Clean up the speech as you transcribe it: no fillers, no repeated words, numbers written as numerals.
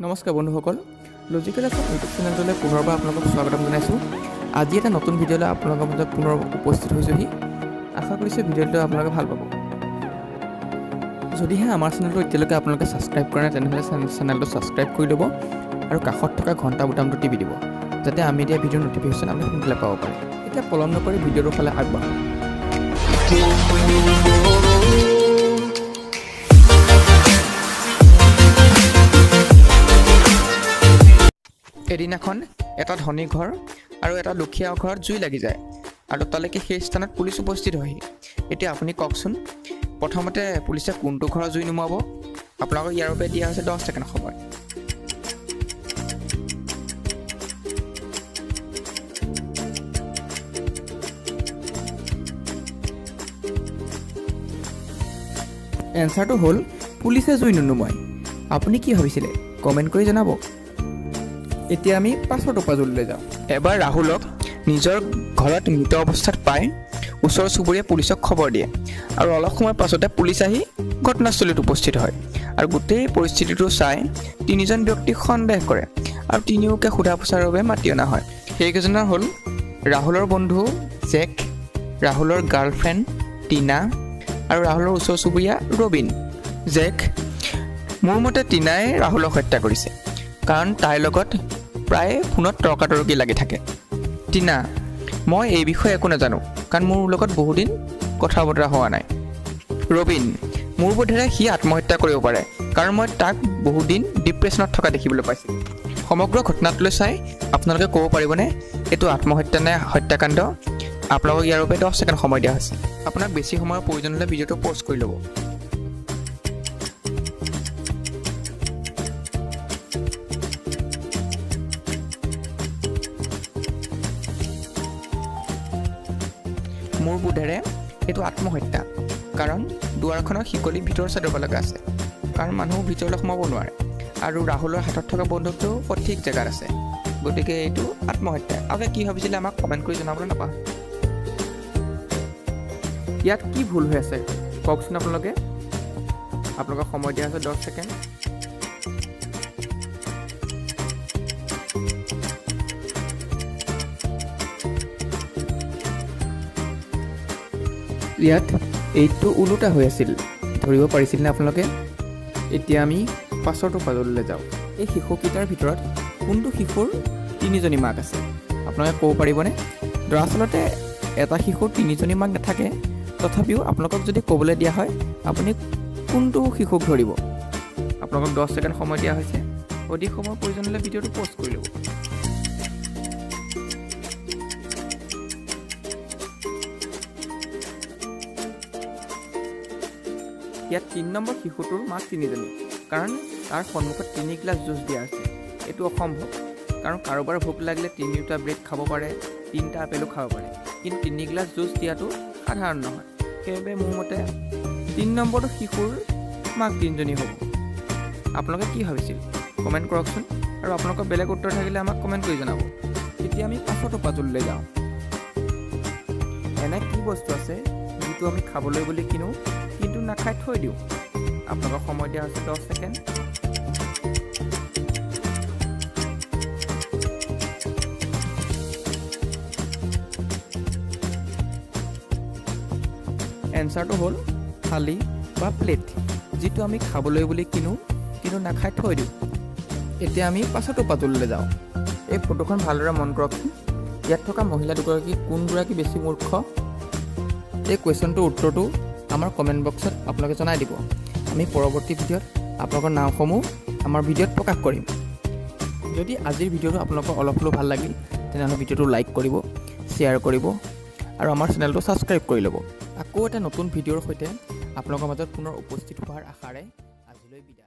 নমস্কাৰ বন্ধুসকল, logical Assam YouTube চেনেলটোলৈ পুনৰবাৰ আপোনালোকক স্বাগতম জনাইছোঁ। আজি এটা নতুন ভিডিঅ'লৈ আপোনালোকৰ মাজত পুনৰ উপস্থিত হৈছোঁহি। আশা কৰিছোঁ ভিডিঅ'টো আপোনালোকে ভাল পাব। যদিহে আমাৰ চেনেলটো এতিয়ালৈকে আপোনালোকে ছাবস্ক্ৰাইব কৰা নাই, তেনেহ'লে চেনেলটো ছাবস্ক্ৰাইব কৰি ল'ব আৰু কাষত থকা ঘণ্টা বুটামটো টিপি দিব, যাতে আমি দিয়া ভিডিঅ'ৰ ন'টিফিকেশ্যন আপুনি সোনকালে পাব পাৰে। এতিয়া পলম নকৰি ভিডিঅ'টোৰ ফালে আগবাঢ়োঁ। এদিনাখন এটা ধনী ঘৰ আৰু এটা দুখীয়া ঘৰত জুই লাগি যায় আৰু তালৈকে সেই স্থানত পুলিচ উপস্থিত হয়হি। এতিয়া আপুনি কওকচোন, প্ৰথমতে পুলিচে কোনটো ঘৰৰ জুই নুমুৱাব? আপোনালোকক ইয়াৰ বাবে দিয়া হৈছে 10 ছেকেণ্ড সময়। এনচাৰটো হ'ল পুলিচে জুই নুনুমায়। আপুনি কি ভাবিছিলে, কমেণ্ট কৰি জনাব। এতিয়া আমি পাছৰটো পাজললৈ যাওঁ। এবাৰ ৰাহুলক নিজৰ ঘৰত মৃত অৱস্থাত পাই ওচৰ চুবুৰীয়ে পুলিচক খবৰ দিয়ে আৰু অলপ সময়ৰ পাছতে পুলিচ আহি ঘটনাস্থলীত উপস্থিত হয় আৰু গোটেই পৰিস্থিতিটো চাই তিনিজন ব্যক্তিক সন্দেহ কৰে আৰু তিনিওকে সোধা পোছাৰ বাবে মাতি অনা হয়। সেইকেইজনৰ হ'ল ৰাহুলৰ বন্ধু জেক, ৰাহুলৰ গাৰ্লফ্ৰেণ্ড টিনা আৰু ৰাহুলৰ ওচৰ চুবুৰীয়া ৰবীন। জেক, মোৰ মতে টিনাই ৰাহুলক হত্যা কৰিছে, কাৰণ তাইৰ লগত প্ৰায়ে ফোনত তৰ্কাতৰ্কি লাগি থাকে। টিনা, মই এই বিষয়ে একো নাজানো, কাৰণ মোৰ লগত বহুদিন কথা বতৰা হোৱা নাই। ৰবীন, মোৰ বোধেৰে সি আত্মহত্যা কৰিব পাৰে, কাৰণ মই তাক বহুদিন ডিপ্ৰেশ্যনত থকা দেখিবলৈ পাইছিলোঁ। সমগ্ৰ ঘটনাটোলৈ চাই আপোনালোকে ক'ব পাৰিবনে এইটো আত্মহত্যা নে হত্যাকাণ্ড? আপোনালোকক ইয়াৰ বাবে 10 ছেকেণ্ড সময় দিয়া হৈছে। আপোনাক বেছি সময়ৰ প্ৰয়োজন হ'লে ভিডিঅ'টো প'জ কৰি ল'ব। মোৰ বোধেৰে এইটো আত্মহত্যা, কাৰণ দুৱাৰখনৰ শিকলি ভিতৰৰ চাইডৰ পৰা লগা আছে, কাৰণ মানুহ ভিতৰলৈ সোমাব নোৱাৰে আৰু ৰাহুলৰ হাতত থকা বন্দুকটো সঠিক জেগাত আছে। গতিকে এইটো আত্মহত্যা। আপোনালোকে কি ভাবিছিলে, আমাক কমেণ্ট কৰি জনাবলৈ নাপাহৰিব। ইয়াত কি ভুল হৈ আছে, কওকচোন আপোনালোকে। আপোনালোকক সময় দিয়া হৈছে 10 ছেকেণ্ড। ইয়াত এইটো ওলোটা হৈ আছিল, ধৰিব পাৰিছিলনে আপোনালোকে? এতিয়া আমি পাছৰটো পাজললৈ যাওঁ। এই শিশুকেইটাৰ ভিতৰত কোনটো শিশুৰ তিনিজনী মাক আছে, আপোনালোকে ক'ব পাৰিবনে? দৰাচলতে এটা শিশুৰ তিনিজনী মাক নাথাকে। তথাপিও আপোনালোকক যদি ক'বলৈ দিয়া হয়, আপুনি কোনটো শিশুক ধৰিব? আপোনালোকক 10 ছেকেণ্ড সময় দিয়া হৈছে। অধিক সময়ৰ প্ৰয়োজন হ'লে ভিডিঅ'টো প'জ কৰি ল'ব। ইয়াত 3 নম্বৰ শিশুটোৰ মাক তিনিজনী, কাৰণ তাৰ সন্মুখত 3 গিলাচ জুচ দিয়া আছে। এইটো অসম্ভৱ, কাৰণ কাৰোবাৰ ভোক লাগিলে তিনিওটা ব্ৰেড খাব পাৰে, তিনিটা আপেলো খাব পাৰে, কিন্তু 3 গিলাচ জুচ দিয়াটো সাধাৰণ নহয়। সেইবাবে মোৰ মতে 3 নম্বৰটো শিশুৰ মাক তিনিজনী হ'ব। আপোনালোকে কি ভাবিছিল, কমেণ্ট কৰকচোন আৰু আপোনালোকৰ বেলেগ উত্তৰ থাকিলে আমাক কমেণ্ট কৰি জনাব। এতিয়া আমি পাছৰটো পাজললৈ যাওঁ। এনে কি বস্তু আছে যিটো আমি খাবলৈ বুলি কিনো, কিন্তু নাখাই থৈ দিওঁ? আপোনালোকক সময় দিয়া হৈছে 10 ছেকেণ্ড। এনচাৰটো হ'ল থালি বা প্লেট, যিটো আমি খাবলৈ বুলি কিনো, কিন্তু নাখাই থৈ দিওঁ। এতিয়া আমি পাছৰটো পাজললৈ যাওঁ। এই ফটোখন ভালদৰে মন কৰকচোন। ইয়াত থকা মহিলা দুগৰাকী কোনগৰাকী বেছি মূৰ্খ? এই কুৱেশ্যনটোৰ উত্তৰটো আমাৰ কমেণ্ট বক্সত আপোনালোকে জনাই দিব। আমি পৰৱৰ্তী ভিডিঅ'ত আপোনালোকৰ নামসমূহ আমাৰ ভিডিঅ'ত প্ৰকাশ কৰিম। যদি আজিৰ ভিডিঅ'টো আপোনালোকৰ অলপ হ'লেও ভাল লাগিল, তেনেহ'লে ভিডিঅ'টো লাইক কৰিব, শ্বেয়াৰ কৰিব আৰু আমাৰ চেনেলটো ছাবস্ক্ৰাইব কৰি ল'ব। আকৌ এটা নতুন ভিডিঅ'ৰ সৈতে আপোনালোকৰ মাজত পুনৰ উপস্থিত হোৱাৰ আশাৰে আজিলৈ বিদায়।